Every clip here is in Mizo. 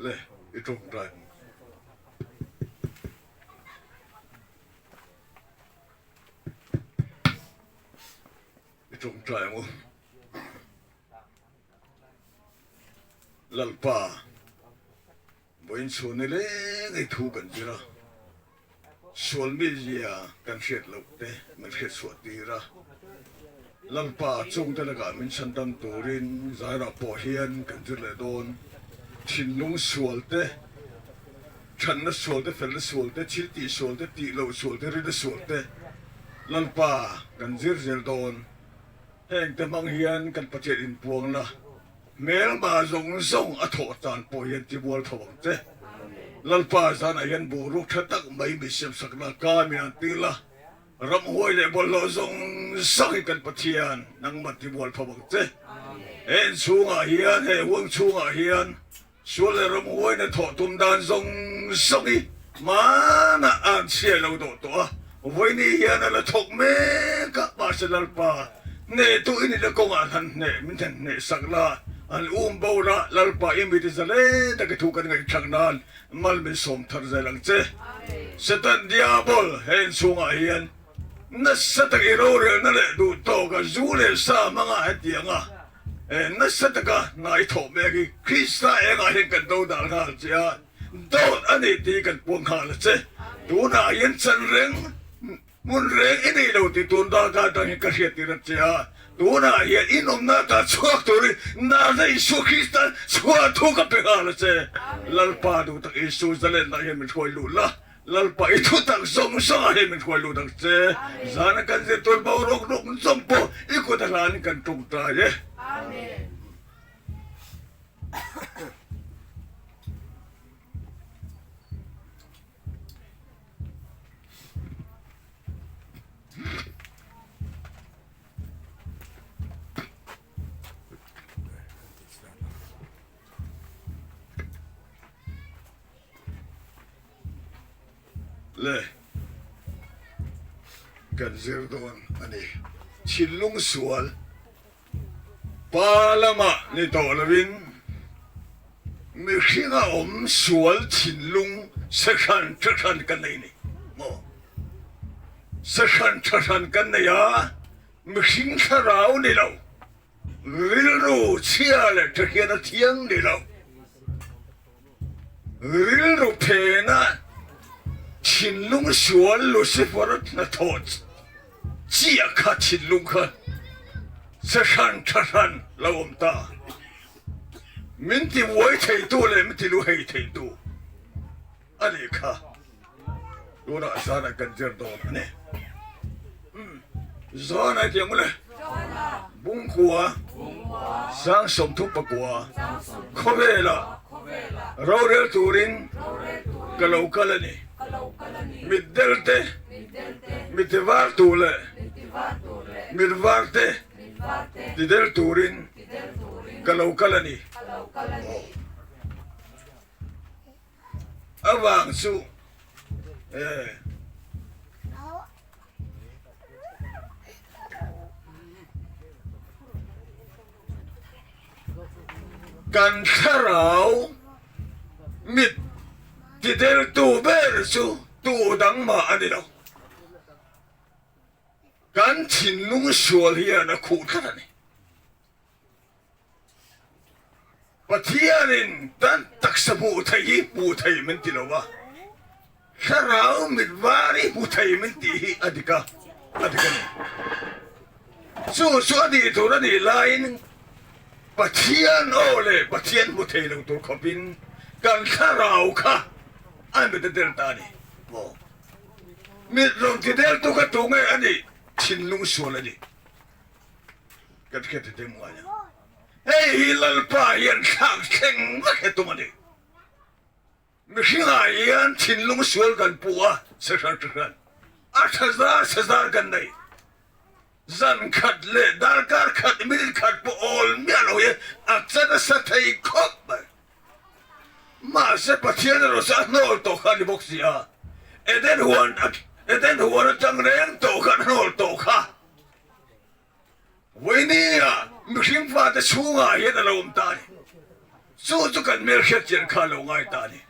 Le i tawngtai ang. I tawngtai ang u. Lalpa, vawiin chhuan ni leng ei thu kan zir a, sual mizia kan hriat loh te min hriat chhuah tir a. Lalpa chungte lakah min chhandam turin zairah pawh hian kan zir leh dawn. Thinlung sual te, thatna sual te, felna sual te, thil tih sual te, tih loh sual te, rina sual te Lalpa kan zir zel dawn. Heng te hmang hian kan Pathian inpuangna hmelma zawng zawng a thawh tan pawh hian tibual tho ang che. Lalpa zanah hian boruak tha tak mai mi siamsakna ka min han tir la, ramhuai leh bawlhhlawh zawng zawng hi kan Pathian nangmah tibual tho ang che. He inchhungah hian, he huang chhungah hian Sual leh ramhuaina thawh tum dan zawng zawng hi hmanah an chhia lo dawh tawh a, vawiini hian a la thawk mek a, mahse Lalpa hnehtu i nihna kawngah han hneh min han hneh sak la, an um bo la, Lalpa i mite zalen tak i thu kan ngaihthlak nan mal min sawm thar zel ang che. Satan Diabol he inchhungah hian nasa tak i rorelna leh duh tawka zu leh sa hmanga hetiang a, Nasa taka hnai thawh mek hi Krista engah hian kan do dal nghal che a, dawt a ni tih kan puang nghal a che. Tunah hian chan reng, hmun reng i nei lo tih tun darkar atang hian ka hriattir a che a. Tunah hian inawmna ata chhuak turin Nazareth Isua Krista chhuah thu ka pe nghal a che. Lalpa duh tak Isu zalenna hian min hruai luh la. Lalpa i thutak zawng zawngah hian min hruai lut ang che. Zana kan zir tur boruak rawk zawng pawh i kut a hlanin kan tawngtai e. Amen. Le kan zir dawn a ni. Thinlung sual pa lamah ni tawh lovin mihringa awm sual thinlung sehran tha hran kan nei ni maw? Sehran tha hran kan nei a, mihring thlarau ni lo. Rilru chhia leh tha hian a thiang ni lo. Rilru phena thinlung sual Lucifer hnathawh chiah kha thinlung kha che hran tha hran lo awm ta. Min ti buai theitu leh min ti lu hei theitu a nih kha. Tunah zanah kan zir dawn a ni. Zan ai tiang ule. Bungkua, sang 34, khawvela rorel turin ka lo kal a ni. Mitdel te, mitivar tur leh mitvar te tidel turin ka lo kal a ni. A vang chu eh. Kan thlarau mit tideltu ber chu tu dang mah a ni lo. Kan thinlung sual hian a khuh tlat a ni. Pathianin kan taksa hmuh thei hi hmuh thei min ti lo a, thlarau mit var hi hmu thei min tih hi a dik a, a dik a ni. Chu chu a nih tur a nih laiin Pathian aw leh Pathian hmu thei lo tur khawpin kan thlarau kha a mit a del ta a ni maw? Mit rawn ti deltu kha tu nge a nih? Thinlung sual a ni. Kan hriat hi deng ngai a, hei hi Lalpa hian thlak thleng vek he tum a ni. Mihringah hian thinlung sual kan pu a, che hran che hran a tha zar chhe zar kan nei. Zan khat leh darkar khat minute khat pawh awl miah lo hi a che nasa thei khawp mai. Mahse Pathian erawh chu a hnawl tawh kha a ni bawk si a, Eden huan Eden huan atang reng tawh khan a hnawl tawh kha. Vawinia mihring fate chhungah hian a lo awm ta a ni. Chu chu kan hmelhriat chian kha lo ngai ta a ni.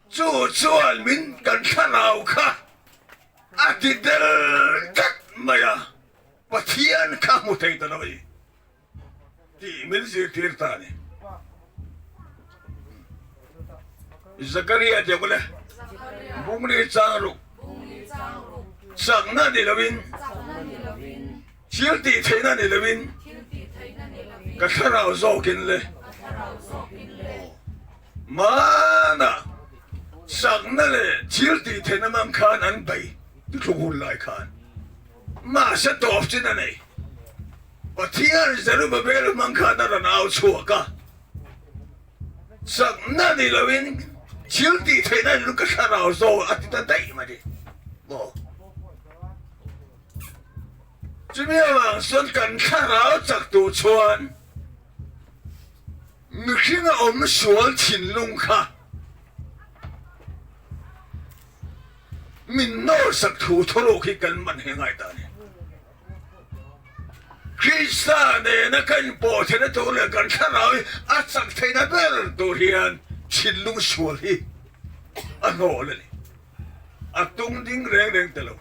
Chu chuan min kan thlarau kha a ti del tlat mai a, Pathian kha hmu thei ta lo a ni tih min zirtir ta a ni. Zakaria tih kawle Bungli chang ruk chakna ni loin thil tih theihna ni loin ka thlarau zawkin le Mana chakna leh thil tih theihna mang khan an bei thluk hun lai khan mahse tawp chin a nei. Pathian Zerubbabel hmang khan a rawn au chhuak a. Chakna ni loin thil tih theihna ni ka thlarau zawk a ti ta daih mai ni maw? Chumi avang chuan kan thlarau chak tur chuan mihringa awm sual thinlung kha min nawrsak thu thawruk hi kan man he ngai ta a ni. Krista nena kan inpawh theihna tur leh kan thlarau hi a chak theihna ber tur hian thinlung sual hi a hnawl a ni. A tung ding reng reng ta lo.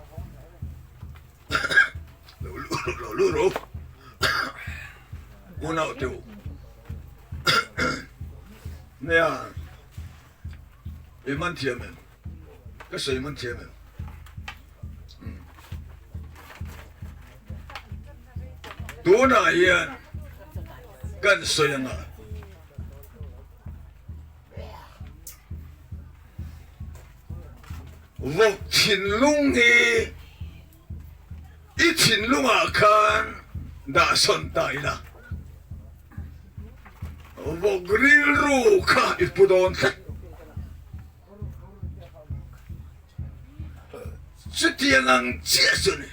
Lo lu rawh, lo lu rawh. Unau te u. Nia, i man thiam em? Ka sawi man thiam em? Tunah hian kan sawi anga vawk thinlung hi i thinlungah khan dah sawn ta ila vawk rilru kha i pu dawn tlat. Chutiang ang chiah chu ni.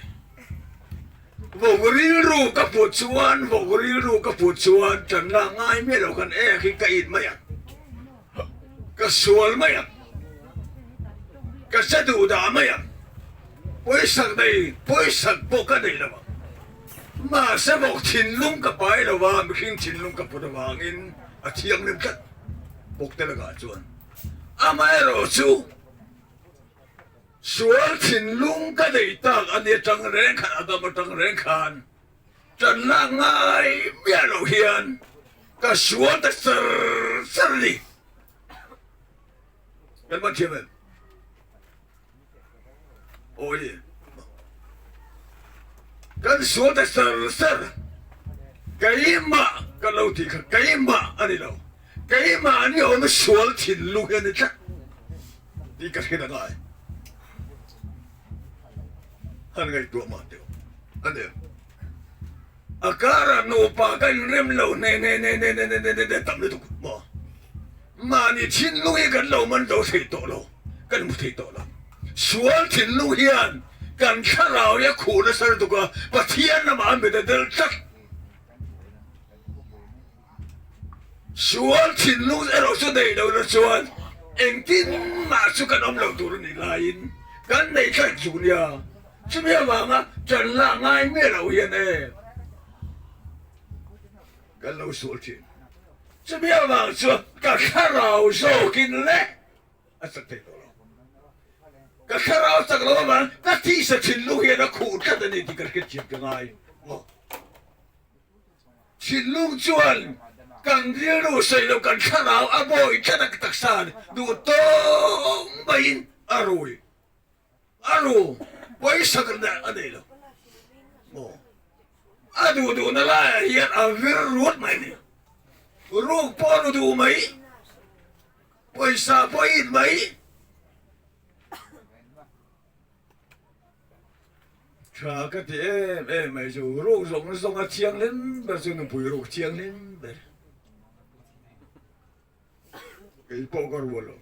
Vawk rilru ka put chuan, vawk rilru ka put chuan tanna ngai miah lo khan ek hi ka it mai ang. Ka sual mai ang. Ka che duh dah mai ang. Pawisak nei, pawisak pawh ka nei lo ang. Mahse vawk thinlung ka pai lo a, mihring thinlung ka put avangin a thianghlim tlat bawk te lakah chuan. Amaherawhchu, sual thinlung ka nei tak a ni atang reng khan, Adam atang reng khan tan lak ngai miah loh hian ka sual ta char char a ni. Kan man thiam em? Awi. Kan sual ta char char. Keimah ka lo tih kha keimah a ni lo. Keimah ni awm sual thinlung hi a ni tlat tih ka hriat a ngai. Han ngaihtuah mah teh a ni. A karah nupa ka inrem lo hne hne hne hne hne hne hne hne tam lutuk maw. Mahni thinlung hi kan lo man zo thei tawh lo, kan hmu thei tawh lo. Sual thinlung hian kan thlarau hi a khuh nasa lutuk a, Pathian lamah a mit a del tlat. Sual thinlung erawh chu nei lo na chuan engtin mah chu kan awm lo tur a nih laiin kan nei tlat chu nia. Chumi avanga ṭan lah ngai miah loh hian e kan lo sual ṭhin. Chumi avang chuan ka thlarau zawkin le a chak thei tawh lo. Ka thlarau chak lo avang ka thisa thinlung hian a khuh tlat a ni tih ka hrethiam ka ngai maw. Thinlung chuan kan rilru sawi lo kan thlarau a bawi tlat a taksa duh tawng maiin a rui a ru pawisa ka a nei lo maw a duh duhna laiah hian a vir ruat mai a ni ruk pawh a ru duh mai pawisa pawh a it mai. Tha ka ti em em mai chu ruk zawng zawng a thianghlim ber chu nupui ruk thianghlim ber. Kei pawh ka rual lo.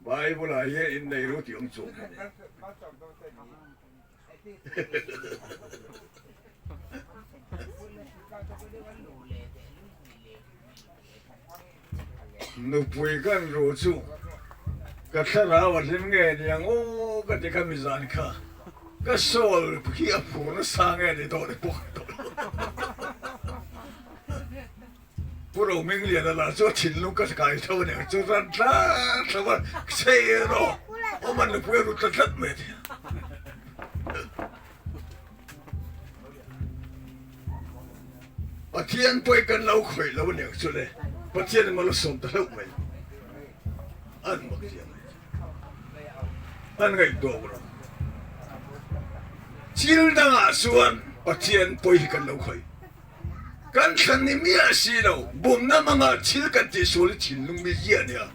Bible ah hian innei ru tih awm chuang hi a ni. Nupui kan ru chu ka thlarau a hlim nge niang aw ka ti kha mizan kha ka sawl khi a phur nasa nge ni dawn pawh ka tawh lo. Pu Rohmingliana lah chu a thinlung ka kai tho a niang chu ran tlat tho a, chei rawh awm a nupui a ru ta tlat mai a ti. Pathian pawi kan lo khawih lo a niang chu le, Pathian in mal a sawm ta hlauh mai. An mak zia mai chu. An ngaihtuah rawh. Thil dangah chuan Pathian pawi hi kan lo khawih. Kan thlan ni miah si lo, bumna hmanga thil kan tihsual hi thinlung mi ziah a nia.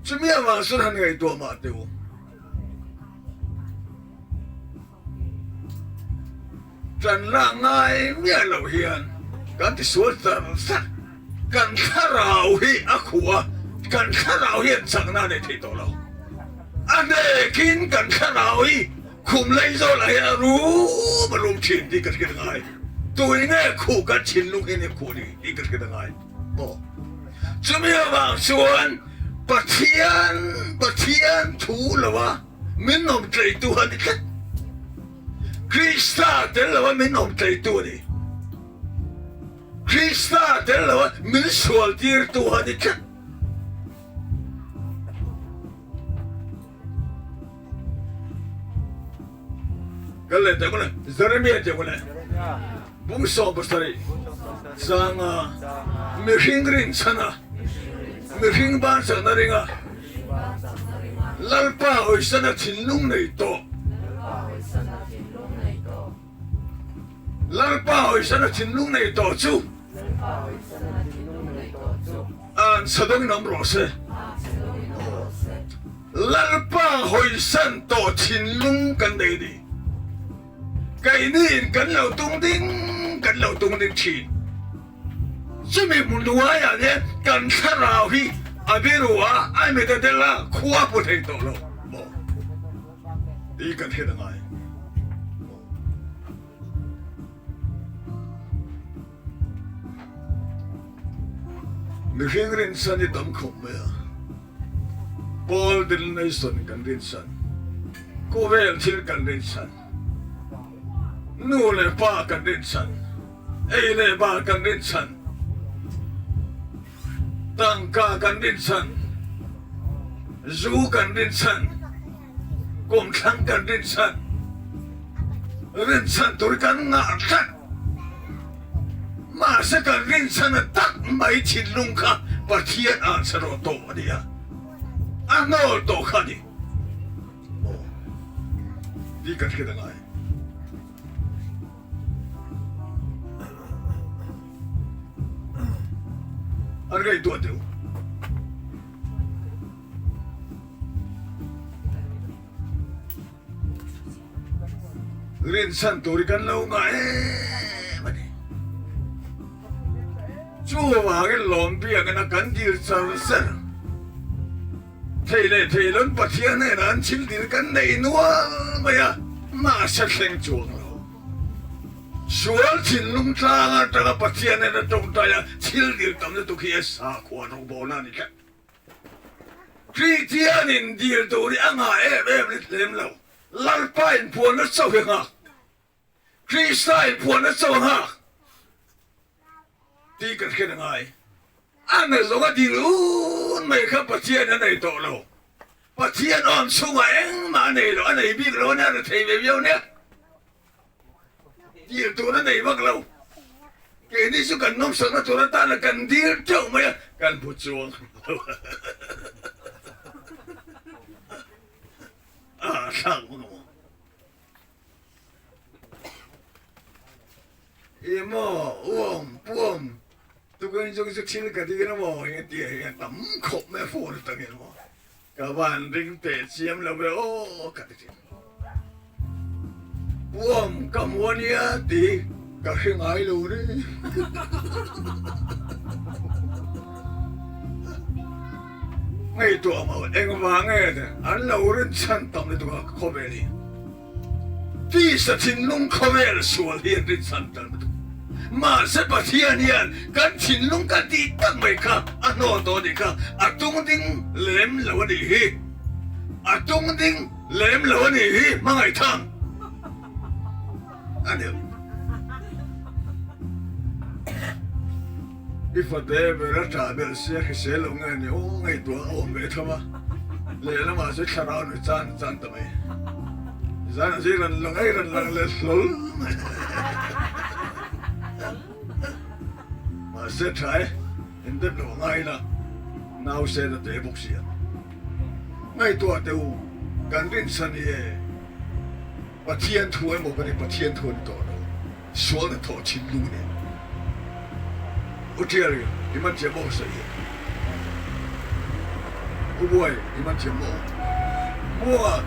Chumi avang chuan han ngaihtuah mah teh u. Ṭan lak ngai miah loh hian kan tisual tar tlat. Kan thlarau hi a khuh a, kan thlarau hian chakna a nei thei tawh lo. A hnekin kan thlarau hi khum lei zawlah hian a rum a rum thin tih ka hriat a ngai. Tui nge khuh kan thinlung hi nge khuh a ni tih ka hriat a ngai maw? Chumi avang chuan Pathian Pathian thu lova min awm tleitu a ni tlat. Krista tel lova min awm tleitu a ni. Krista tel lo a min sual tirtu a ni tlat. Kal leh teh kawle, Jeremia teh kawle, bung 70 changa mihring rinchhan a, mihring ban chakna ringa Lalpa hawisana thinlung nei tawh. Lalpa hawisana thinlung nei tawh chu an chhadawngin awm rawh se. Lalpa hawisan tawh thinlung kan nei ni. Keiniin kan lo tung ding kan lo tung ding thin. Chumi hmuhnuaiah hian kan thlarau hi a biru a, a mit a del a, khua pu thei tawh lo maw? Tih kan hriat a ngai. Mihring rinsan hi tam khawp mai a, Paul Dillmason kan rinsan, Kuvel thil kan rinsan, nu leh pa kan rinsan, ei leh bar kan rinsan, tangka kan rinsan, zu kan rinsan, Kawmthlang kan rinchhan rinchhan tur kan ngah tlat. Mahse kan rinchhan a tak mai thinlung kha Pathian ah chherawh tawh a ni a, a hnawl tawh kha a ni. Aw, tih kan hriat a ngai. An ngaihtuah deuh. Rinchhan tur hi kan lo ngah em a ni. Chuvangin lawm biakina kan dil char char. Thei leh thei lon Pathian hnenah an thil dil kan nei nual mai a, mahse thleng chuang lo. Sual thinlung tlang atanga Pathian hnena tawngtai a thil dil tam lutuk hi a sakhua rawngbawlna a ni tlat. Kristianin dil tur hi a ngah em em rit lem lo. Lalpa inpuanna chauh hi a nghak. Krista inpuanna chauh a nghak tih kan hriat a ngai. A na zawng a dil un mai kha Pathian a nei tawh lo. Pathian awm chhungah engmah a nei lo, a nei bik lo a nia, a rethei ve viau nia. Dil tur a nei vak lo. Keini chu kan nawmsakna tur atana kan dil teuh mai a, kan hmu chuang lo. A thlak vak a maw? I maw, uam, puam, tukin chu chu thil ka dil a maw? Eng tia hian tam khawp mai a phone atangin maw? Ka van ring teh chiam lo ve aw ka ti thin. Puam ka hmu a nia tih ka hre ngai lo re. Ngaihtuah mau engvang nge an lo rin chhan tam lutuk a khawvel hi. Tisa thinlung khawvel sual hi an rinchhan tal lutuk. Mahse Pathian hian kan thinlung kan tih tak mai kha a hnawl tawh a nih kha, a tung ding lem lo a nih hi. A tung ding lem lo a nih hi hmangaih thang. a ni. I fate ber a ṭah belh sia hrisel lo nge ni aw ngaihtuah a awm ve tho a, lehlamah chu thlarau nu chan chan ta mai. Zanah chu i rawn lang a, i rawn lang leh hlawl mai. Mahse ṭha e, indep lo a ngai ila, nause na te bawk si ang. Ngaihtuah teh u, kan rinchhan hi e, Pathian thu emaw kan i Pathian thu a ni tawh lo, sual na thawh thinlung a ni. U Ṭial, i man thiam maw sawi hi? U Buai, i man thiam maw? Maw,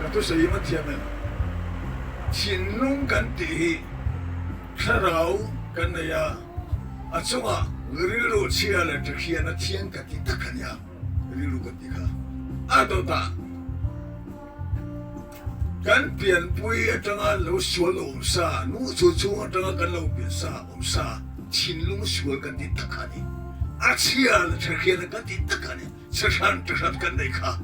ka thusawi i man thiam em? Thinlung kan tih hi thlarau kan nei a, a chungah rilru chhia leh ṭakhian a thiang ka ti tak a nia, rilru kan ti kha a dawtah kan pianpui aṭanga lo sual awm sa, nu chu chhung aṭanga kan lo pian sa awm sa thinlung sual kan ti tak a ni, a chhia leh ṭakhian kan ti tak a ni. Sahran ṭahrat kan nei kha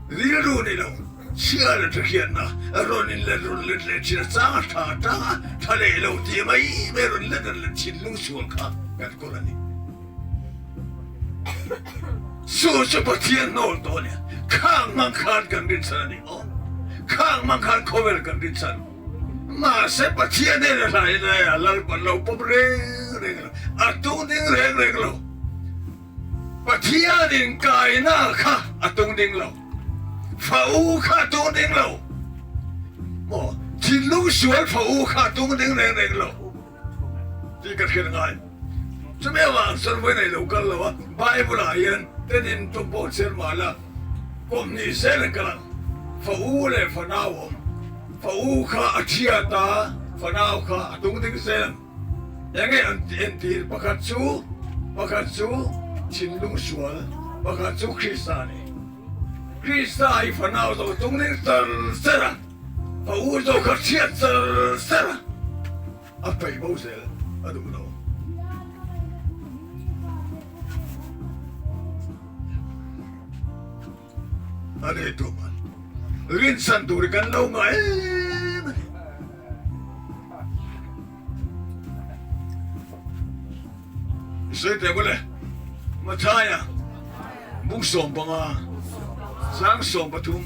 rilru ni lo, chhia leh ṭahriatna rawn in let rawn let leh ṭhin a, chang a ṭha chang a ṭha leh lo tih mai mai rawn let rawn let thinlung sual kha kan kawl a ni. Chu chu Pathian hnawl tawh a ni. Khang hmang khan kan rinchhan a ni aw. Khang hmang khan khawvel kan rinchhan. Mahse Pathian hnena hlaiin a Lalpan lo pawm reng reng lo, a tung ding reng reng lo. Pathianin kaina kha a tung ding lo, fa u kha a tung ding lo maw? Thinlung sual fa u kha a tung ding reng reng lo tih ka hriat ngai. Chumi avang chuan vawi nei lo kal lo a, Bible ah hian tenin tum pawh chhiar mah la, kawm hnih zel an kal ang, fa u leh fa nau awm, fa u kha a thiat a, fa nau kha a tung ding zel ang. Enge an entir? Pakhat chu, pakhat chu thinlung sual, pakhat chu Krista a ni. Krista hi fanau zo chung ning char char a, fa u zo kha chhiat char char a, a peih bo zel a duh lo. A nei tu man rinchhan tur hi kan lo ngah em a ni. I sawi teh bawlh e, Mathaia buk 15 chang 13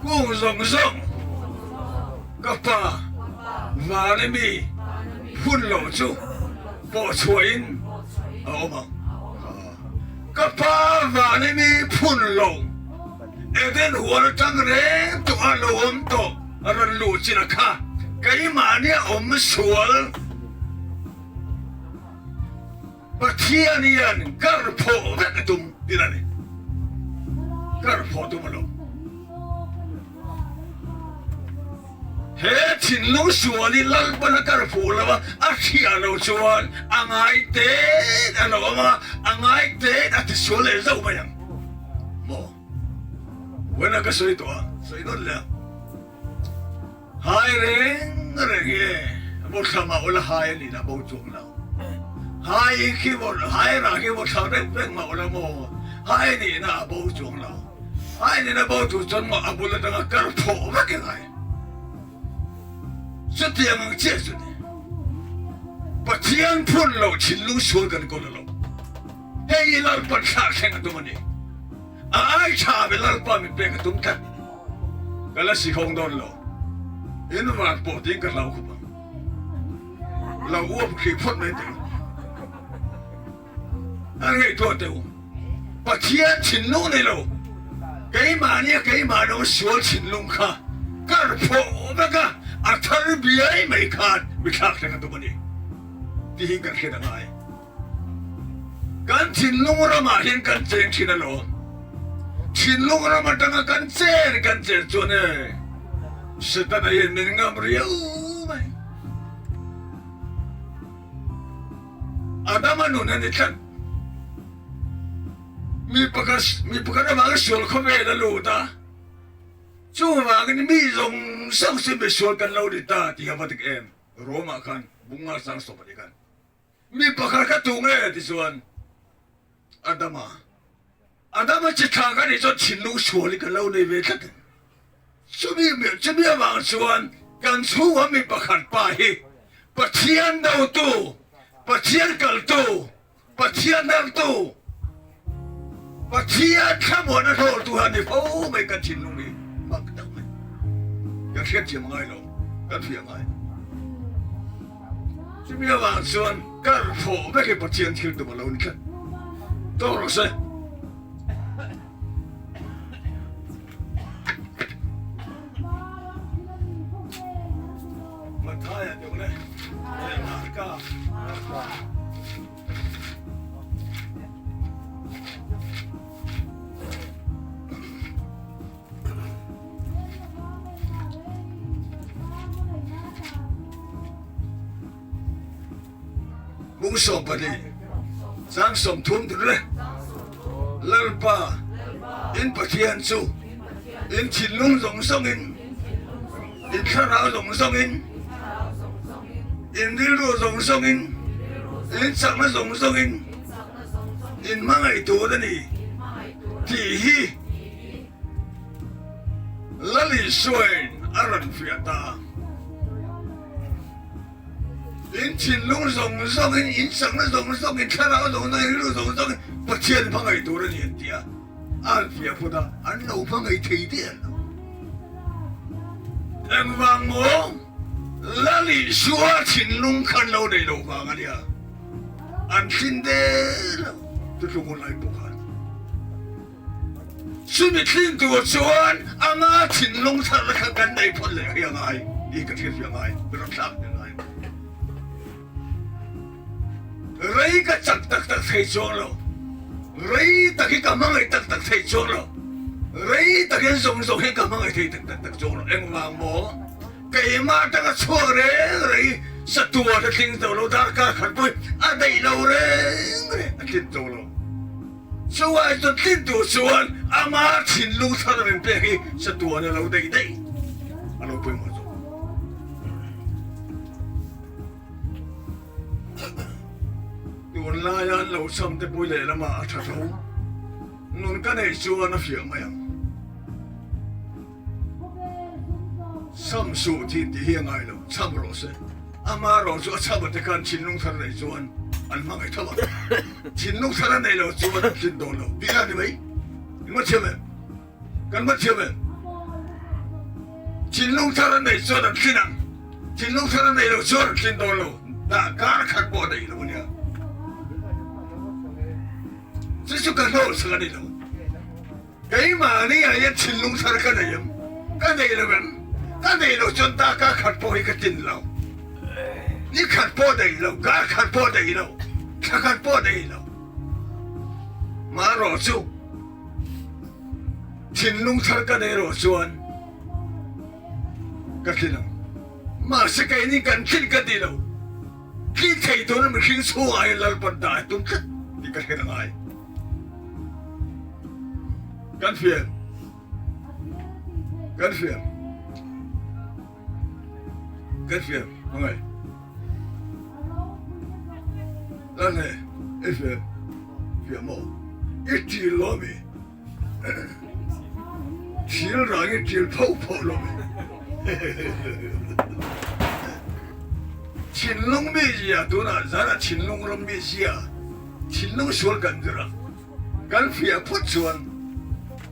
kung zawng zawng ka pa vana mi phun loh chu pawh chhuahin a awm ang. Ka pa van i mi phun lo, Eden huan atang reng tawh a lo awm tawh a rawn luh chin a kha keimahni a awm sual. Pathian hian kar phawh vek a tum tih a ni. Kar phawh tum a lo. He thinlung sual hi Lalpan a kar fuh lo a, a hriah lo chuan a ngai tet a lo awm a, a ngai tet a ti sual leh zauh mai ang maw? Vawiin ka sawi tawh a, sawi nawn leh ang. Hai reng reng hi vawthla mah ula hai a nih lah bo chuang lo. Hai khi hai rah khi vawthla reng reng mah ula maw? Hai nihna a bo chuang lo. Hai nihna bo tur chuan maw a bul atanga kar phawh vek i ngai. Chutiang ang chiah chu ni. Pathian phun loh thinlung sual kan kawl a lo. Hei hi Lalpan thlak thleng a tum a ni. A ai tha ve Lalpa min pek a tum tlat. Ka la si khawng dawn lo. In vak pawh tiin ka hlau khawp ang. Lo uap hrih phawt mai teh u. A ngaihtuah teh u. Pathian thinlung nei lo. Keimahnia keimah lo sual thinlung kha kar phawh vek a, a thar biai mai khan mi thlak thleng a tum a ni tihin kan hriat a ngai. Kan thinlung ramah hian kan cheng thin alawm. Thinlung ram atanga kan chen kan chen chuan e Setana hian min ngam riau mai. Adama nun a ni tlat. Mi pakhat mi pakhat avanga sual khawvel a lut a, chuvangin mi zawng zawng chu misual kan lo ni ta tih a va dik em? Rome-ah khan bunga chang sawp a ni khan. Mi pakhat kha tu nge ti chuan Adama, Adama chi thla ka nih chuan thinlung sual hi ka lo nei ve tlat a ni. Chumi chumi avang chuan. Kan chhunga mi pakhat pa hi Pathian dotu, Pathian kaltu, Pathian dartu, Pathian thlamuan a hlawltu hi a ni fo mai kan thinlung hi mak tak mai. Kan hriatthiam a ngai lo, kan hria ngai. Chumi avang chuan kar thawh vek hi Pathian thil tum a lo ni tlat. Tawk rawh se. Mathaia deuh le Marka. Bung 12, chang 30 tir le. Lalpa, in Pathian chu in thinlung zawng zawngin, in thlarau zawng zawngin, in rilru zawng zawngin, in chakna zawng zawngin in hmangaih tur a ni tih hi Lal Isuain a rawn fiah ta a. In thinlung zawng zawngin, in chakna zawng zawngin, thlarau zawng zawngin, rilru zawng zawngin Pathian hmangaih tur a ni an ti a, a han fiah phawt a, an lo hmangaih thei der lo. Engvang maw? Lal Isua thinlung kha an lo nei lo vang a nia, an thlin der lo, chu tluk hun lai pawh khan. Chumi thlin tur chuan ama thinlung thar kha kan nei phawt leh hi a ngai tih ka hriatfiah ngai, ka rawn thlak tel ngai. Rei ka chak tak tak thei chuang lo, rei tak hi ka hmangaih tak tak thei chuang lo, rei tak hian zawng zawng hian ka hmangaih thei tak tak tak chuang lo. Engvang maw? Keimah atanga chhuak reng reng hi satua te tling zo lo, darkar khat pawhin a daih lo reng reng, a tlin zo lo. Chuai chu tlin tur chuan ama thinlung thar min pek hi chatuan a lo daih daih a lo pawimawh zawk. Tunlaia an lo cham te pui lehlamah a tha tho. Nun ka neih chuan a fiah mai ang. Cham suh thin tih hi a ngai lo, cham rawh se. Ama rawh chu a cham a te khan thinlung thar nei chuan an hmangaih tho a, thinlung thar a nei lo chuan an thin dawn lo tih a ni mai. In va thiam em? Kan va thiam em? Thinlung thar a neih chuan an thin ang, thinlung thar a nei lo chuan an thin dawn lo. Dah kar khat pawh a nei lo a nia. Chu chu ka hlawh chhan a ni lo. Keimahni ah hian thinlung thar ka nei em? Ka nei lo em? Ka nei lo chuan taka khat pawh hi ka tin lo. Ni khat pawh nei lo, kar khat pawh nei lo, thla khat pawh nei lo. Marawh chu thinlung thar ka nei rawh chuan ka tlin ang. Mahse keini kan tlin ka ti lo. Tlin thei tur mihring chhungah hian Lalpan dah a tum tlat tih ka hre ngai. Kan fiam. Kan fiam. Kan fiam. Angai. Lan he. I fiam. Fiam mo. I til lo mi. Thil rang i til pho pho lo mi. Thinlung mi zia tunah zan a thinlung ram mi zia. Thinlung sual kan zir a, kan fiah phawt chuan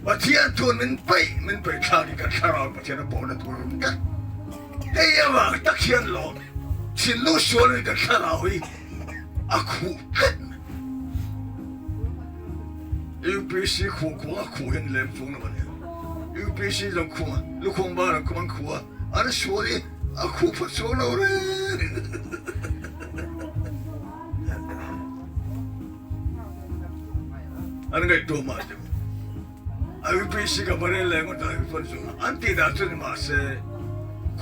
Pathian chuan min paih min paih thlak i kan thlarau Pathian a pawhna tur a awm tlat. Hei avang tak hian lawm thinlung sual in kan thlarau hi a khuh tlat mai. UPC khuh khuang a khuh hian lem chuang lo a nia. UPC zawng khuh a, lukhawng bar an khum an khuh a, an sual hi a khuh phawt chuang lo reng. An ngaihtuah mah deuh. A UPC ka va rel leh ngawt a phone chu an tih dah chu ni mahse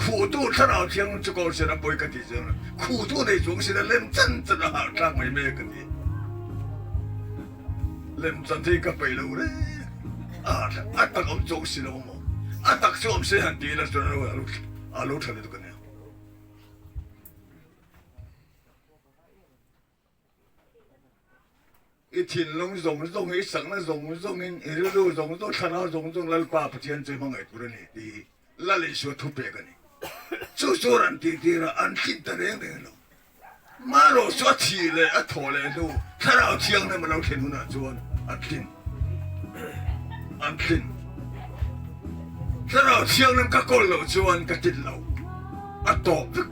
khuhtu thlarau thiang chu ko sena pawi ka ti chuan khuhtu nei chuang sina lem chan chan a harh tlak mai mai ka ti. Lem chan hi ka peih lo reng a a tak awm chuang si lo maw a tak chu awm se han ti ila chuan a lo tha lutuk a nia. I thinlung zawng zawng, i sakna zawng zawngin, i rilru zawng zawng, thlarau zawng zawng Lalpa Pathian chu i hmangaih tur a ni tih hi Lal Isua thupek a ni. Chu chu ran tih tirah an tlin ta reng reng lo. Marawh chu a thih leh a thawh leh hnu Thlarau Thianghlim a lo thlen hunah chuan a tlin. An tlin. Thlarau Thianghlim ka kawl loh chuan ka tlin lo. A tawp vek.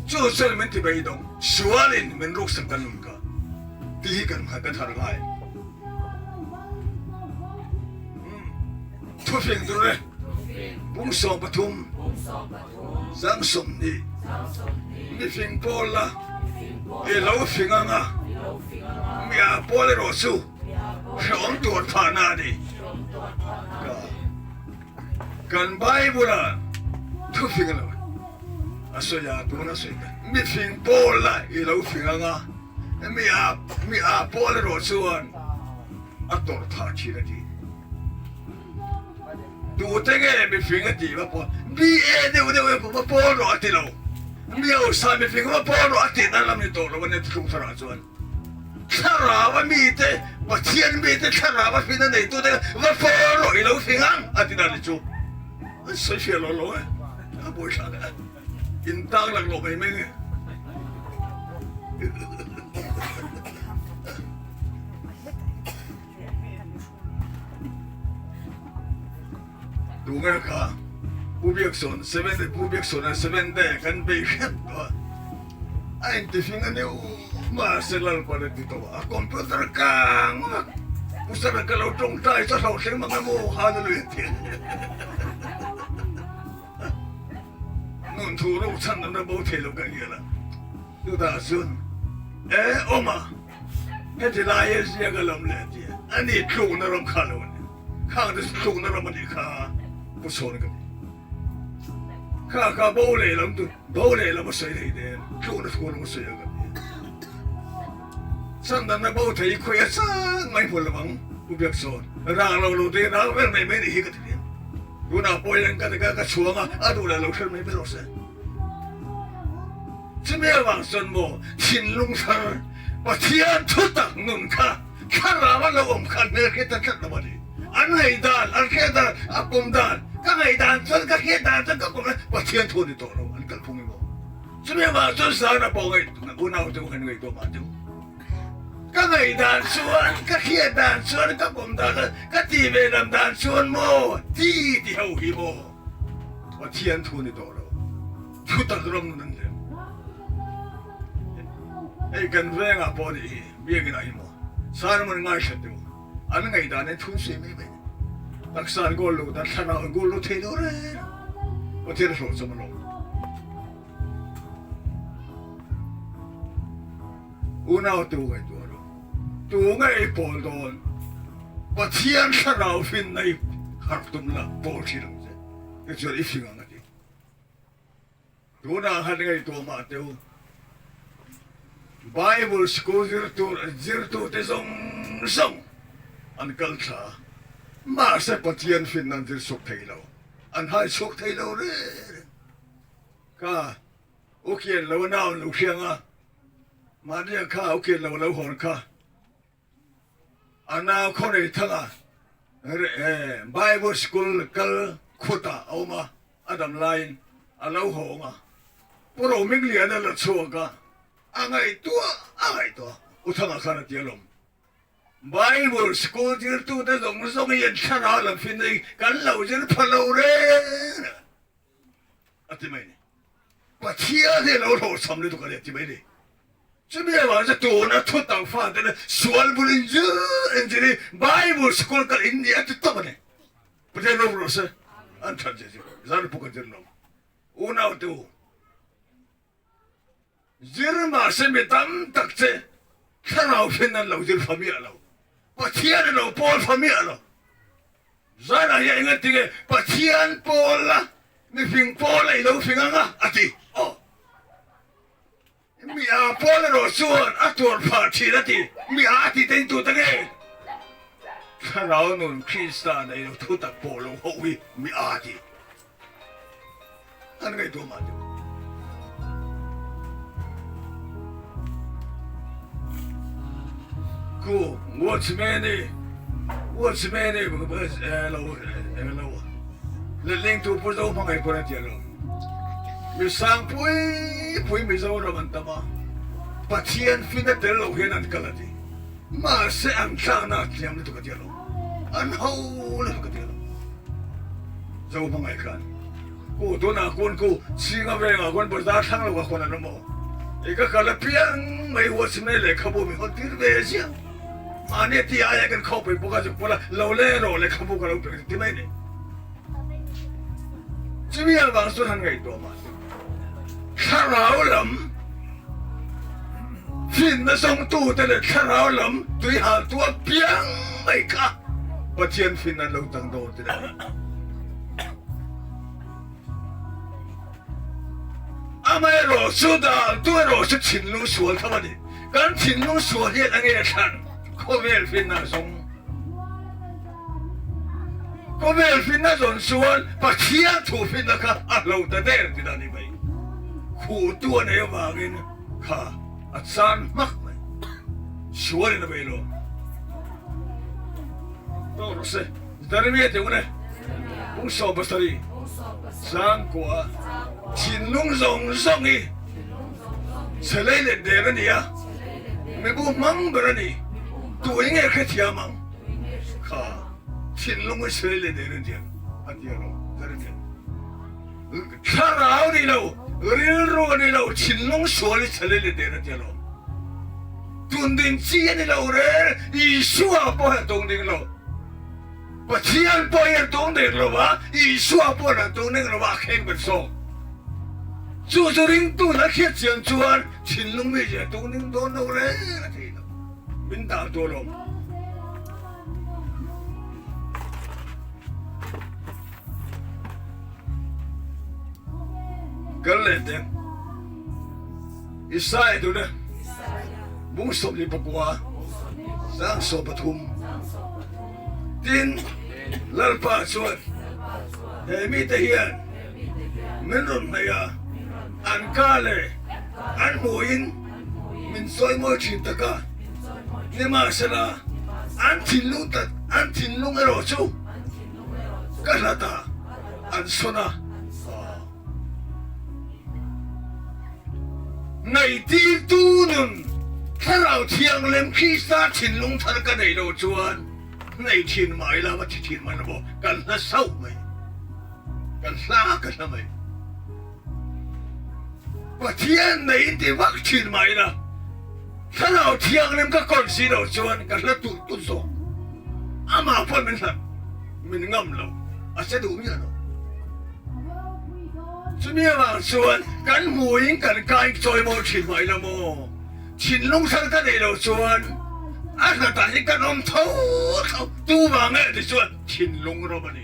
Chu chuan min ti beidawng. Sualin min ruksak kan nun kha tih hi kan kan harh ngai. Thufing tur e. Pum 13, zang 20, mifing pawl la i lo fing anga mia pawl erawh chu hrehawm tuar phahna a ni. Kan Bible ah thufing lo a sawi a, tuna sawi ta mifing pawl la i lo fing anga mia mia pawl erawh chuan a tawrh phah thin a ti. Tute nge mifing a tih va pawl BA deuh deuh emaw va pawl rawh a ti lo. Mi hausa mifing va pawl rawh a tih dan lam ni tawh lo a nia thuthlung tharah chuan. Thlarau a mite Pathian mite thlarau a hrin a neitute va pawl rawh i lo fing ang a ti dan ni chu. An sawi fiah lo lo e. A buaithlak e. In tang laklawh mai mai nge. Tunge kha Pu Biaksawn Seventh Pu Biaksawn a Seventh Day kan bei hrep tawh a, a intifing a nia mahse Lalpan a ti tawh a, a computer kang vak Pu Sara ka lo tawngtai chu a hlauhthleng mang emaw Hallelujah ti Nun thu ro chhan lam bo thei lo ka ngial a, chutah chuan e awm a. Heti lai hi ziak a lam leh a ti a, ani tlukna ram kha lo a ni. Khang te chu tlukna ram a nih kha Pu Chhawn ka ti. Kha kha bo leh lam chu bo leh lam a sawi thei nen tlukna thu lam a sawi ang ka ti a. Chhandamna bo thei hi khawi a chang mai hmu lo ang Pu Biakchhawn. Rang lo lo te rang vel mai mai nih hi ka ti nen. Tunah pawh hian ka ka chhuang a, a duh leh lo hre mai mai rawh se. Chumi avang chuan maw thinlung thar Pathian thutak nun kha thlarau a lo awm kha hmel hriat ta tlat lo a ni. An ngaihdan, an hriat dan, a pawm dan, ka ngaihdan chuan ka hriat dan chuan ka pawm dan Pathian thu a ni tawh lo an kalphung emaw. Chumi avang chuan zana pawh ngaih unau te khan ngaihtuah mah teu. Ka ngaihdan chuan, ka hriat dan chuan, ka pawm dan chuan, ka tih ve lam dan chuan maw ti ti ho hi maw Pathian thu a ni tawh lo. Thutak ram nun an lem. Hei kan vengah pawh nih hi biakin ah hi maw Solomon ngaihhlat deuh an ngaihdan in thun sui mai mai ni. Taksa an goal lo dan thlarau an goal lo thei lo reng. Pathian a hlawh chawm alawm. Unau tu ngaihtuah rawh. Tu ngei pawl dawn Pathian thlarau finna i harh tum la pawl thin ang che. Tichuan i fing ang a ti. Tunah han ngaihtuah mah teh u, Bible school zirtur zirtute zawng zawng an kal thla a, mahse Pathian finna an zir chhuak thei lo, an hai chhuak thei lo reng reng. Kha u kian lo a nau an lo hriang a, mahnia kha u kian lo a lo hawn kha A nau khawnei thanga Bible school kal khutah a awm a, a dam laiin a lo hawng a, Pu Rohmingliana la chhuak a, a ngaihtuah a ngaihtuah U Thanga khan a ti alawm. Bible school zirtute zawng zawng hi an thlarau lam fin hi kan lo zir pha lo reng a ti mai ni. Pathian hi a lo hlawhchham lutuk a ni a ti mai ni. Chumi avang chu tuna thutak fate le sual bul inzir inzir hi Bible school kal in ni a ti tawp a ni. Pathian rawng rawh se an that zia chu zan puk an zir lo. Unau te u, zir mahse mi tam tak che thlarau hrin an lo zir fa miah lo. Pathian a lo pawl fa miah lo. Zanah hian enga tinge Pathian pawl la mifing pawl a i lo fing ang a a ti. Aw. Mi a pawl erawh chuan a tuar phah thin a ti. Mi a ti te in tu ta nge? Thlarau nun Krista nei lo thu tak pawh lo ho hi mi a ti. An ngaihtuah mah deuh. Ku watchman i watchman i lo lo letling tu pu zo hmangaih pawn a ti alawm. Mi sang pui pui Mizoram an tam a, Pathian fin a tel lo hian an kal a ti. Mahse an tlakna a tliam lutuk a tia lo, an ho lutuk a tia lo. Zo hmangaih khan ku tunah kuan ku Chinga vengah kuan bazar thlang lo ah kuan an awm aw. I ka kal apiang mai huatsmei lehkhabu min hawn tir ve ziah. Mahni a ti aia kan khawpui bawk a zuk pawlh a, lo leng rawh lehkhabu ka lo pe ti mai ni. Chumi avang chuan han ngaihtuah mah se thlarau lam finna zawngtute leh thlarau lam tuihaltu apiang mai kha Pathian fin an lo tang dawn ti a ni. Amaherawhchu daltu erawh chu thinlung sual tham a ni. Kan thinlung sual hian a nge thlan khawvel finna zawng. Khawvel finna zawn chuan Pathian thu finna kha a hlo ta der ti dan i mai. Khuhtu a nei avangin kha a chan hmak mai. Sualin a bei lo. Tawk rawh se. Jeremia tih nge? Pung 70 Changkua thinlung zawng zawng hi chhe lei let der a ni a, mibu hmang ber a ni. Tu eng nge hrethiam ang? Kha thinlung hi chhe lei let der a ni a ti a lo Jeremia. Thlarau ni lo, rilru a ni lo, thinlung sual hi chhe lei let der a ti a lo. Tundin chi a ni lo rel, Isua pawh hi a tung ding lo. Pathian pawh hi an tung deng lo va, Isua pawh an tung deng lo va, a kheng ber zawk. Chu chu ringtu na hriat chian chuan thinlung mi zia tung ding dawn lo reng a thei lo. Min dah tur awm. Kal leh teh. Isaiah tuna bung 24 sang 13 Tin, Lalpa chuan he mite hian min rawn hnaih a, an ka leh an hmuhin min sawimawi thin tak a, nimahsela an thinlung tak an thinlung erawh chu ka hlat a, an sawn a. Ngaihtirtu nun Thlarau Thianghlim Krista thinlung thar ka neih loh chuan hnaih thin mah ila va thi thin mah ila maw kan hla sauh mai, kan hla ka hla mai. Pathian nei in ti vak thin mah ila Thlarau Thianghlim ka kawn si loh chuan ka hla tulh tulh zawk. Amah pawh min hlat, min ngam lo, a che duh miah lo. Chumi avang chuan kan hmuin kan kai chawimawi thin mai lo maw? Thinlung thar ka neih loh chuan a hlatah hi kan awm tho tho. Tu vang nge ti chuan thinlung rawm a ni.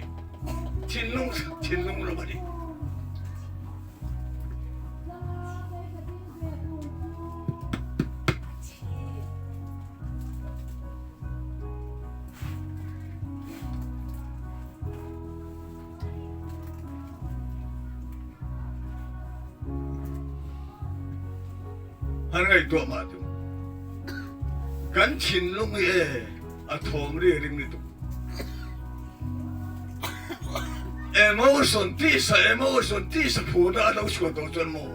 Thinlung thinlung rawm a ni. An ngaihtuah mah chu kan thinlung hi e a thawm ri ring lutuk. Emotion tisa emotion tisa phurna a lo chhuah tawh chuan maw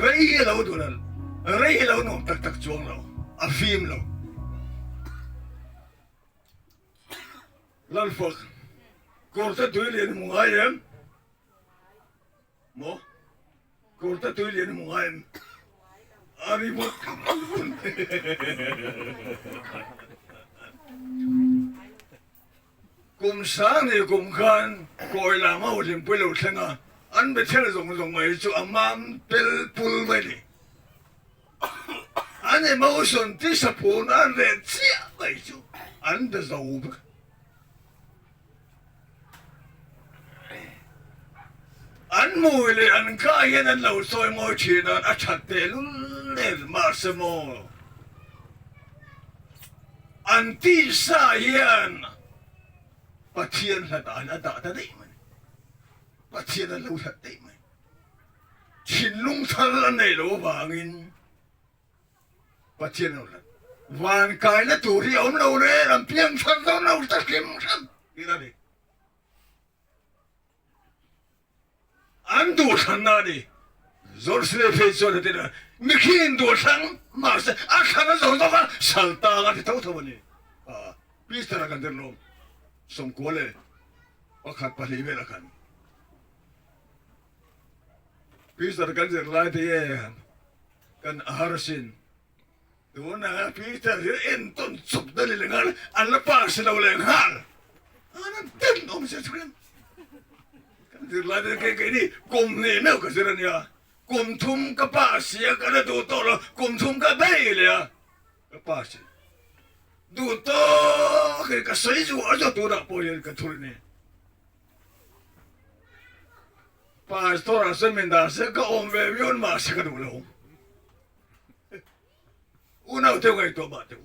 rei hi a lo duh lo rei hi a lo nuam tak tak chuang lo a fim lo. Lalfak, Kawrte tui lian hmu ngai em? Maw? Kawrte tui lian hmu ngai em? A ri vut vut. Kum sang ni kum khan kawi lam ho hlimpui lo thleng a, an bethel zawng zawng mai chu a mam pel pul mai ni. An emotion tisapun an reh chiah mai chu an be zo vek. An hmui leh an ka hian an lo sawi mawi thin a, a that tehlul nen mahse maw an tisa hian Pathian hla dan a dah ta daih mai. Pathian a lo hlat daih mai. Thinlung thar a neih loh avangin Pathian a hlat. Van kaina tur hi a awm lo reng, an piang thar dawn lo ta hrim hrim tih a ni. Kan duhthlanna a ni. Zawrhsile phei chuan heti na mihring duhthlang mahse a thlan a zawng zawng a sal tang a ti tho tho a ni. Peter a kan tir lawm 90 leh pakhat pahnih velah khan Peter kan zir lai te hian kan a har asin. Tunah Peter hi entawn chawp na ni leh nghal, an la pass lo leh nghal. An an ten awm sia chuan kan zirlai te kei kei ni kum hnih meuh ka zir ania, kum thum ka pass sia ka la duh tawh lo, kum thum ka bei leh a ka pass in duh tawk in ka sawi zuah zuah tunah pawh hian ka thulh ni. Pastor ah chuan min dah se ka awm ve viau mahse ka duh lo. Unau teu ngaihtuah mah teu.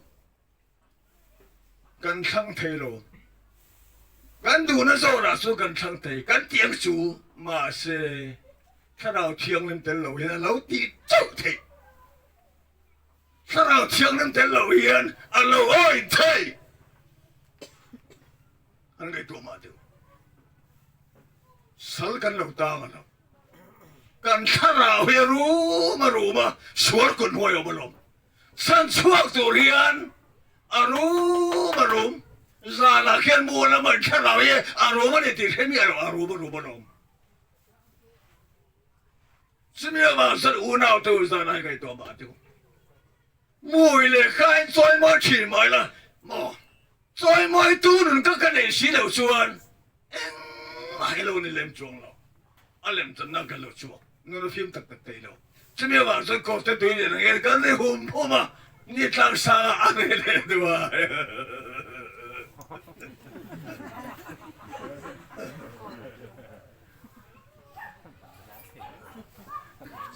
Kan thlang thei lo. Kan duhna zawnah chu kan thlang thei. Kan ti ang chu mahse Thlarau Thianghlim tel lo hian a lo tih chauh theih. Thlarau Thianghlim tel lo hian a lo awih thei. An ngaihtuah mah teu. Sal kan lo tang a lo. Kan thlarau hi a rum a rum a, sual kun hnuai awm alawm. Chhan chhuak tur hian a rum a rum. Zanah khian mu lama in thlarau hi a rum a ni tih hre miah lo, a rum a rum alawm. Chumi avang chuan unau te u zanah hi ngaihtuah mah teh u. Mui leh kha in chawimawi thin mai la maw? Chawimawitu nun ka ka neih si loh chuan engmah hi lo ni lem chuang lo. A lem channa kan lo chhuak nun a fim tak tak thei lo. Chumi avang chuan kawrte tui leh rangel kan ri hum hum a, ni tlang sangah a reh leh duai.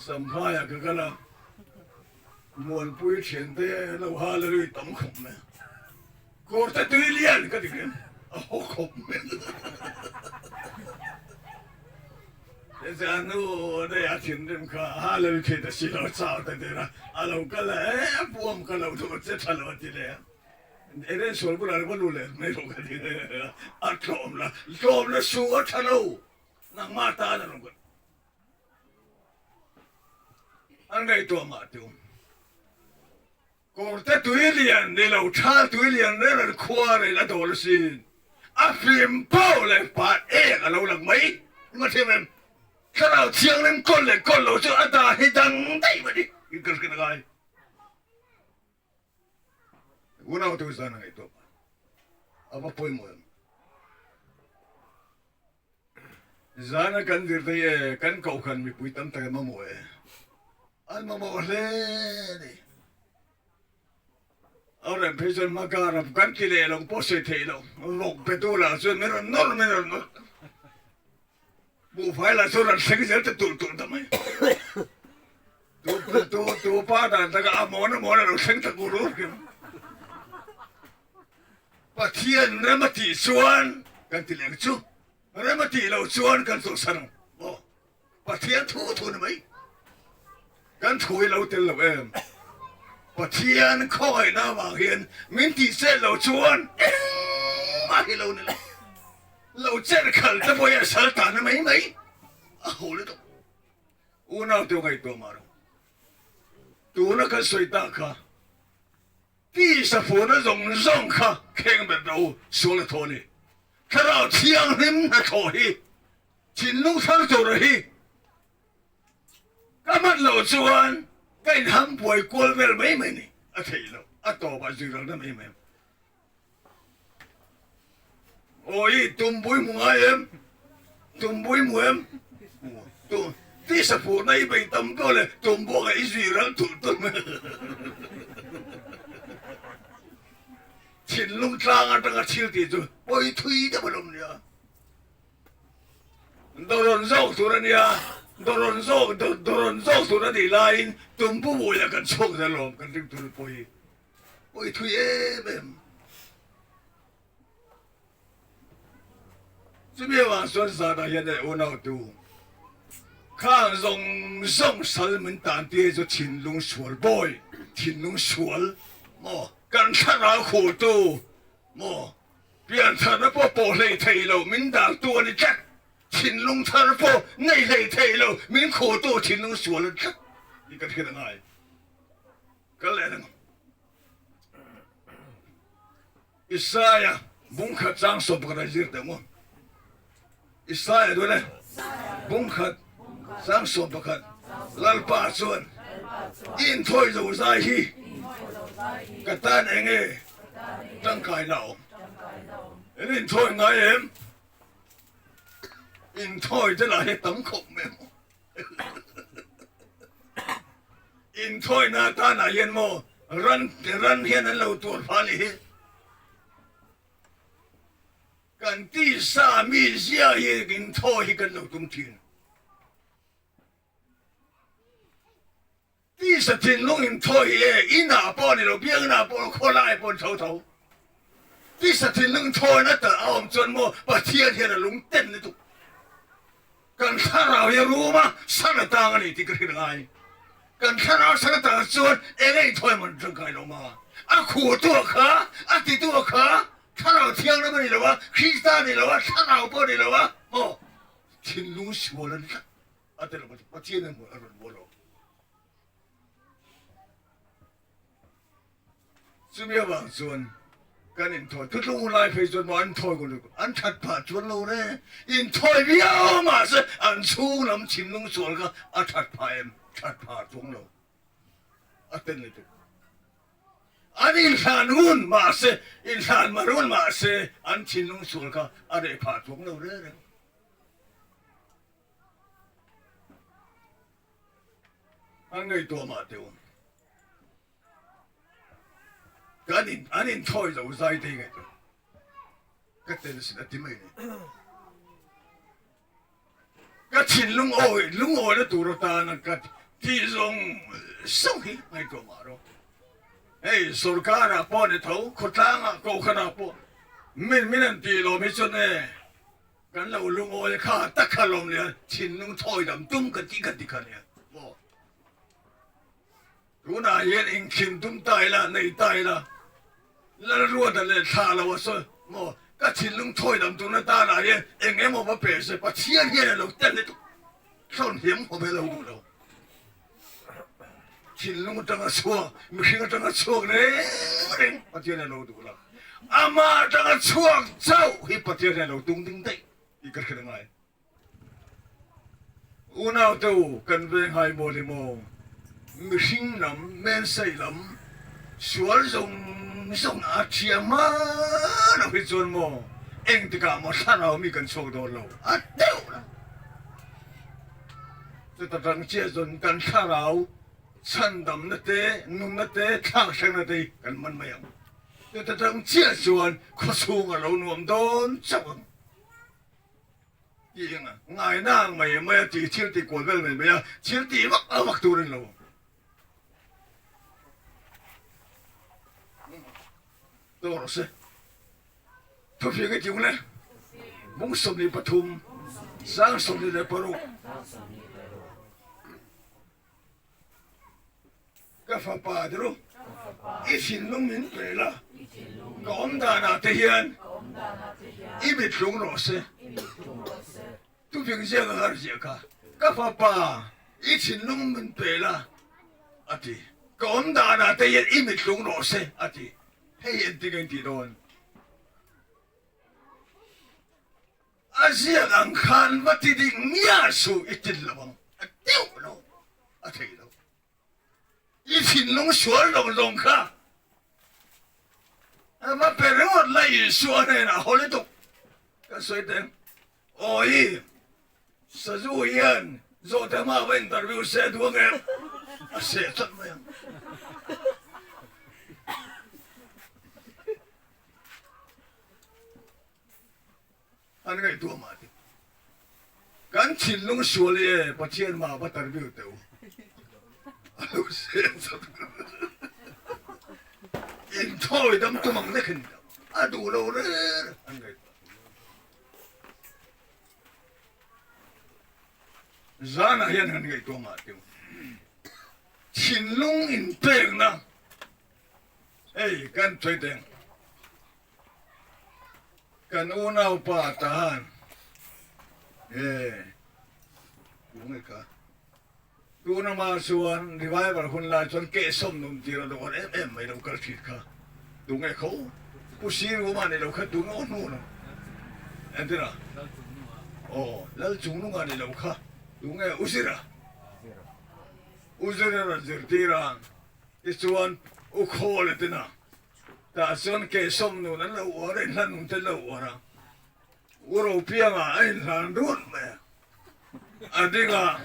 Samphaiah ka kal a. Muanpui thiante lo ha la lui tam khawp mai a, Kawrte tui lian ka ti reng a haw khawp mai a. Zanu daih a thinrim kha ha la lui thei ta si lo chau ta der a, a lo kal a, e a puam ka lo duh che tha lo a ti leh a, Eren sual bulah lo va lu leh mai rawh ka ti leh a, a tlawm la, tlawm la su a tha lo, nangmah tan a lo kal. An ngaihtuah mah tum. Kawrte tui lian ni lo, thal tui lian reng an khua reng a dawl asin. A fim pau leh pa ek a lo lang mai. Engmah thiam em? Thlarau thianghlim kawl leh kawl lo chu a dan hi dang daih a ni. In ka hriat a ngai. Unau te zan a ngaihtuah mah. A va pawimawh em? Zana kan zir thei e, kan kohhran mipui tam tak an mamawh e. An mamawh hle a ni. A rem phei chuan hma kar a kan ti leh lo pawh sawi theih lo. Vawk petu lah chuan min rawn nawr min rawn nawr. Buhfai lah chuan rawn thleng zel ta tulh tulh ta mai. Tu tu tu pa dan taka a mawn a mawn a lo thleng ta gur ur kim. Pathian rem a tih chuan kan ti leh ang chu, rem a tih loh chuan kan chawlhsan ang maw? Pathian thu thu ni mai. Kan thu hi lo tel lo em? Pathian khawngaihna avang hian min tih chet loh chuan engmah hi lo ni lo. Lo chet khalh te pawh hi a sal tahna mai mai a ho lutuk. Unau te ngaihtuah mah rawh. Tuna kan sawi tak kha. Tisa fuhna zawng zawng kha kheng ber rawh u, sual a thaw a ni. Thlarau Thianghlim hnathawh hi thinlung thar tura hi ka hman loh chuan ka inham buai kual vel mai mai ni. A theih loh, a tawpah ziralna mai mai. Awi, tumbui hmu ngai em? Tumbui hmu em? Tu, tisa fuhna i bei tam pawh le tumbuak ah i zui ral tulh tulh mai. Thinlung tlang atanga thil tih chu pawi thui deuh alawm nia. Dawrawn zawk tur a nia, dawrawn zawk, dawrawn zawk tur a nih laiin tumbu buaiah kan chhuak zel alawm kan ring tur pawi. Pawi thui em em. Chumi avang chuan zanah hian e unautu khang zawng zawng sal min tan tir chu thinlung sual bawi, thinlung sual maw, kan thlarau khuhtu maw, piantharna pawh pawh hlei thei lo min dangtu a ni tlat. Thinlung thar pawh nei hlei thei lo, min khuhtu thinlung sual an tlat tih kan hriat a ngai. Kal leh reng ang. Isaiah bungkhat chang 11 a zir teh maw? Isaiah duan e, bungkhat chang 11 Lalpa chuan i inthawi zo zai hi ka tan eng nge tangkai na awm? In inthawi ngai em? Inthawi te lah hi tam khawp mai maw? Inthawina atanah hian maw ran ran hian an lo tuar phah anih hi. Kan tisa mi zia hi inthawi hi kan lo tum thin. Tisa thinlung inthawi e, inah pawh ni lo, biaknah pawh, khawlai pawh ni tho tho. Tisa thinlung thawina tal a awm chuan maw Pathian hian a lung ten lutuk. Kan thlarau hi a rum a, san a tang a ni tih ka hrilh ngai. Kan thlarau san a tang chuan eng a inthawi man tangkai lo ma. A khuhtu a kha, a titu a kha, thlarau thianghlim a ni lo a, Krista a ni lo a, thlarau pawh a ni lo a, maw thinlung sual a ni tlat. A ti lo Pathian in a rawn maw lo. Chumi avang chuan kan inthawi thutlung hun lai phei chuan maw an thawi kun an that phah chuan lo re inthawi viau mahse an chhung lam thinlung sual kha a that phah em that phah chuang lo a ten lutuk an inhlan hun mahse inhlan mar hun mahse an thinlung sual kha a reh phah chuang lo re reng. An ngaihtuah mah teh u. Kan in an inthawi lo zai te hi ngaihtuah. Ka tel sin a ti mai ni. Ka thinlung awi lungawina tur atana ka tih zawng zawng hi ngaihtuah mah rawh. Hei sorkarah pawh ni tho, khawtlangah, kohhranah pawh min min an tih lawm hi chuan e Kan lo lungawi kha tak kha lawm nia, thinlung thawi dam tum ka tih ka ti kha nia maw. Tunah hian inkhin tum ta ila, nei ta ila, Lalruata leh thlah lo a sawi maw, ka thinlung thawi dam turna tanah hian eng emaw va pe se, Pathian hian a lo tel lutuk, thlawn hiam khawp hi a lo duh lo. Thinlung atanga chhuak, mihring atanga chhuak reng reng Pathian hian a lo duh lo. Amah atanga chhuak chauh hi Pathian hian a lo tung ding daih tih ka hrilh angai. Unaute u, kan veng hai maw ni maw? Mihring lam, mensei lam, sual zawng zawng a thiam hma lo hi chuan maw engtikah maw thlarau mi kan chhuak dawn lo a deuh lo. Chuta tang chiah chuan kan thlarau chhandamna te, nunna te, thlakhrengna te hi kan man mai ang. Chuta tang chiah chuan khawchhung a lo nuam dawn chauh ang. Tih ang ngaina ang mai mai a tih thil tih kual vel mai mai a, thil tih vak a vak tur a ni lo. Daw rawh se. Thufing i tiung le bung 23 sang 26 ka fapa te ru i thinlung min pe la ka awm danah te hian i mithlung rawh se Thufing ziak a har ziah kha ka fapa i thinlung min pe la a ti ka awm danah te hian i mithlung rawh se a ti. Hei engtin ka intih dawn? A ziak ang khan va ti ding ngiah suh i tin lo ang, a deuh lo, a thei lo. I thinlung sual lo zawng kha a va pe ringawt la Isua hnenah haw lutuk ka sawi teng. Awi, Sazu hian zawhte hma va interview se duh ang em? A seh tlat mai ang. An ngaihtuah mah te. Kan thinlung sual i e Pathian hma va interview teh u. A lo seh tlat. Inthawi dam tum ang lek a ni lo. A duh lo reng an ngaihtuah. Zanah hian han ngaihtuah mah teu. Thinlung inpekna hei kan sawi teng. Kan unaupa tahan. E tunge kha tuna ma chuan revival hun lai chuan kehsawm nun tir a dawn em em mai lo kal thin kha tunge kho pu Siruma ni lo kha tunge aw hnu lo entir a aw Lalchungnunga ni lo kha tunge u Zira u Zira rawn zirtir a tichuan u Khawla tena tah chuan kehsawm nun an lo uar a inhlan nun te an lo uar a. U Ropianga a inhlan run mai a, a ding a,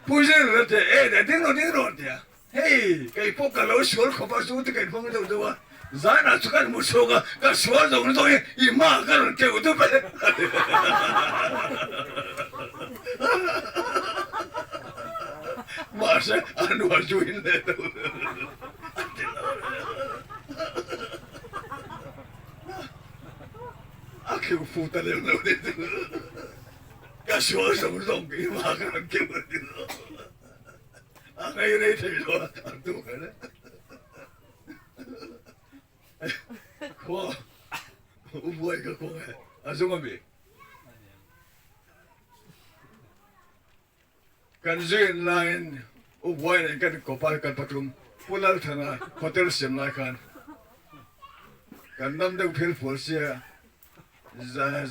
Pu Zir a ti a, e ding rawh ding rawh a ti a, hei kei pawh ka lo sual khawp a chu ti ka inhmang deuh deuh a, zanah chu kan hmu chhuak a, ka sual zawng zawng hi i hmaah ka rawn keuh dup e a ti. Mahse a nual chu in leh deuh a ti lo. A kheuh fu ta lem lo ni chu ka sual zawng zawng ki hma ka rawn keuh a ni lo. A ngei rei thei lo a a tu kha le. Khua u buai ka kawng e a zung a mi. Kan zin laiin U Buai nen kan inkawp a, kan pathum Pu Lalthana hotel siam lai khan kan dam deuh phel fual sia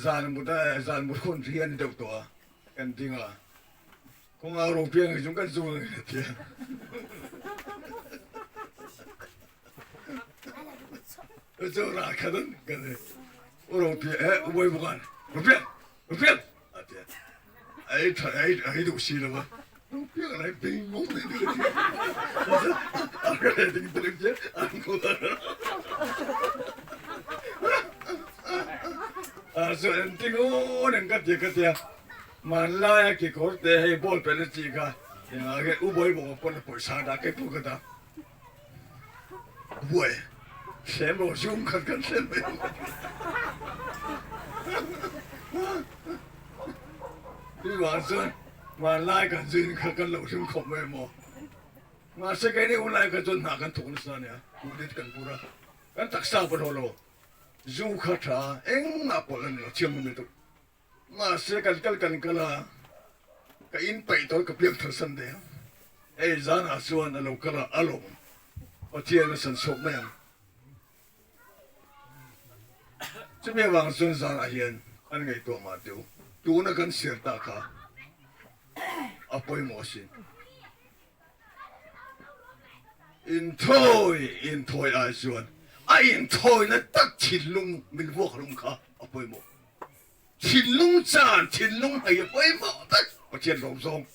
zan mut a zan mut hun hi a ni deuh tawh a, kan ding a, kawngah ropiang hi chung kan zung ang a ti a. Chu rah khat an kan U Ropiang eh U Buai bawk an Ropiang Ropiang a ti a. Ei tha ei ei duh si lo a, lo piak lai bing mawng mai duh a ti a, a ka leh ding ding che an hmu a. A chu en ti ngun ang ka ti ka tia, hmanlai a kekawr te hei ball pen a chi kha engah nge u bawi bawk a pawn a pawisa dah kei pawh ka dah. Buai thlem rawh zum khat kan thlem mai ang. Tui vang chuan vanlai kan zin kha kan lo hlim khawp mai maw. Mahse keini hunlai kha chuan hna kan thawk nasa ania, kulit kan bur a, kan taksa pawh hlawh lo, zu kha tha engmah pawlh a ni lo, thiam lutuk. Mahse kan kal kan kal a, ka in paih tawh ka piak thar san daih a, hei zanah chuan a lo kal a, a lawm Pathian a san chhuak mai ang. Chumi avang chuan zanah hian an ngaihtuah mah teu, tuna kan siar ta kha a pawimawh asin. Inthawi inthawi ai chuan a inthawina tak thinlung min vuak hlum kha a pawimawh. Thinlung caan thinlung hei a pawimawh vek Pathian lawm zawng.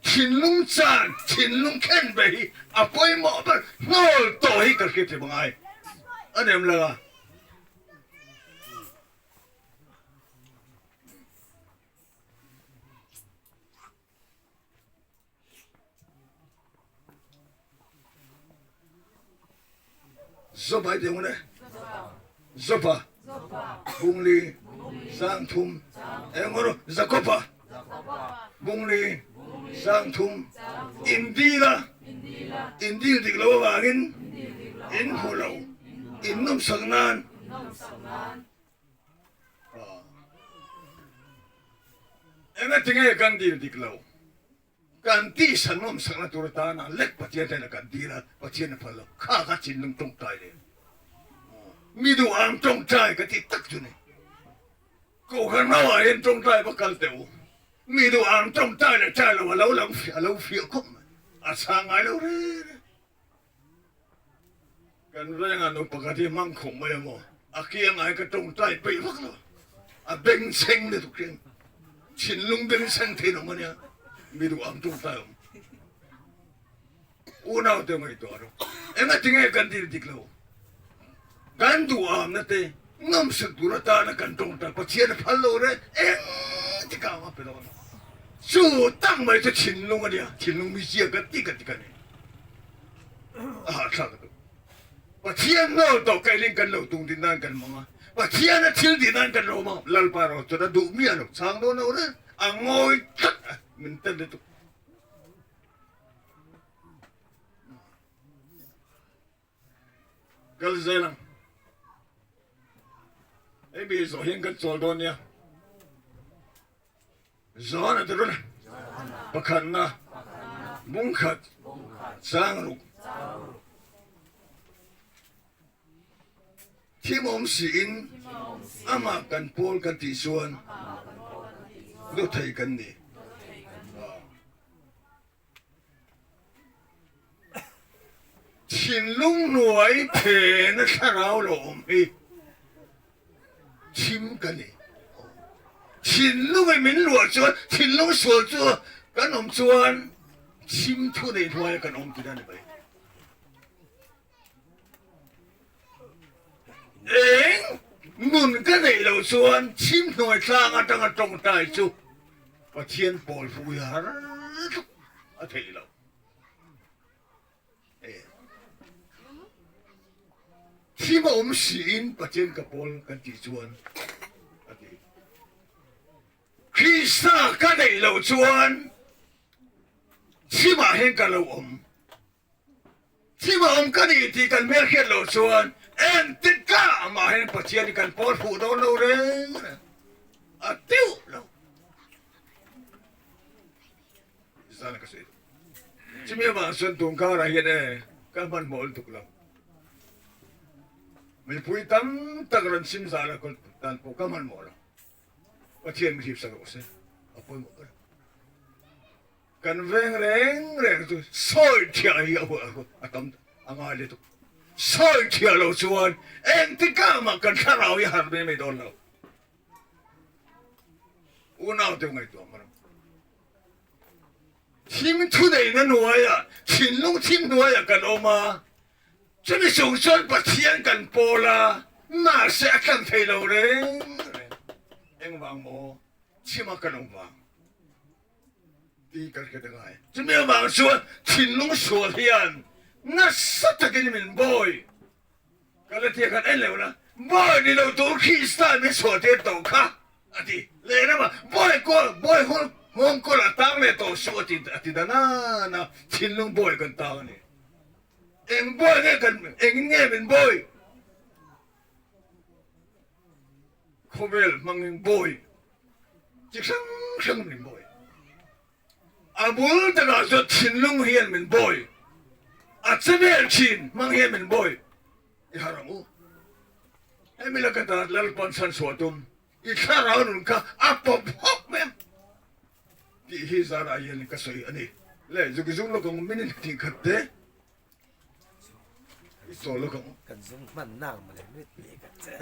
Thinlung caan thinlung khen ve hi a pawimawh ber hnawl tawh hi kan hriat thiam a ngai a nem lo a. Zopa i tiang e Zopa Bungli Sangthum engawr Jakopa Bungli Sangthum Indila Indil dik lo avangin in hmu lo in nawmsak nan Engatinge kan dil dik lo? Kan tihsa nawmsakna tur atana lek Pathian hnenah kan dil a, Pathian a phal lo. Kha kha thinlung tawngtai leh mi duh ang tawngtai ka tih tak chu ni. Kohhran ho ah hian tawngtai va kal teh u. Mi duh ang tawngtai leh tai lo a lo lang a lo fiah khawp mai. A chhang ngai lo reng reng. Kan vengah nu pakhat hi hmang khawp mai a maw? A kiangah hian ka tawngtai peih vak lo. A bengchheng lutuk hian thinlung bengchheng theih lo ania mi duh ang tawngtai awm. Unau te ngaihtuah rawh. Engatinge kan dil dik lo? Kan duhamna te nawmsak tur atana kan tawngtai Pathian a phal lo reng eng tikah anga pe lo a ni. Chu tak mai chu thinlung a nia, thinlung mizia kan ti kan ti ka ni. A hahthlak a duh. Pathian nawl tawh kailin kan lo tung din nan kan hmang a, Pathian a thil tih nan kan lo hmang a, Lalpa erawh chuan a duh miah lo, chhang dawn lo reng, a ngawi tlat a, min tel lutuk. Kal zel ang. Hei mi zawh hian kan chawl dawn nia. Zawn a ti rawn a. Pakhatna, bungkhat, changruk. Thimawm siin amah kan pawl kan tih chuan dawthei kan ni. Thinlung hnuai phena thlarau lo awm hi thim ka ni. Thinlung in min luah chuan thinlung sual chu kan awm chuan thim thu nei hnuaia kan awm tihna a ni mai. Eng nun ka neih loh chuan chhim hnuai tlang atanga tawngtai chu Pathian pawl fu hi har tluk a theih loh. Thim a awm siin Pathian ka pawl kan tih chuan a ti. Krista ka neih loh chuan chhimah hian ka lo awm. Thim a awm ka ni tih kan hmelhriat loh chuan engtik ka amah hian Pathian hi kan pawl fuh dawn lo reng reng a tiu lo. Zan ka sawi duh. Chumi avang chuan tun karah hian e ka hmanhmawh lutuk lo. Mipui tam tak rawn sim zah la tan pawh ka hmanhmawh lo. Pathian mi hlip sak rawh se a pawimawh ber. Kan veng reng reng chu sawi thiah hi a huah a tam a ngai lutuk. Sawi thiah lo chuan engtikah mah kan thlarau hi a harh mai mai dawn lo. Unau te ngaihtuah hman ang. Thim thu neihna hnuaiah, thinlung thim hnuaiah kan awm a, chumi chung chuan Pathian kan pawl a, mahse a tlang thei lo reng reng. Engvang maw? Chhima kan awm vang. Tih kan hre ta ngai. Chumi avang chuan thinlung sual hian nasa takin min bawi. Galatia khan en leh ula, Bawi ni lo tur Krista min sual tir tawh kha a ti. Lehlamah bawi kawl, bawi hawl nghawng kawl a tang leh tawh suh a ti a ti dan a, thinlung bawi kan tang a ni. Eng bawi nge kan, engin nge min bawi? Khawvel hmangin bawi chi hrang hrang min bawi. A bul takah chuan thinlung hian min bawi, a che vel thin hmang hian min bawi i har ang u. Hemi laka ta Lalpan chhanchhuah tum i thlarau nun kha a pawp hawk mai ang tih hi zanah hian ka sawi a ni. Le zuk zung lawk ang minute hnih khat te. I chawl lawk ang. Kan zung hman nang mawle mit leh ka che.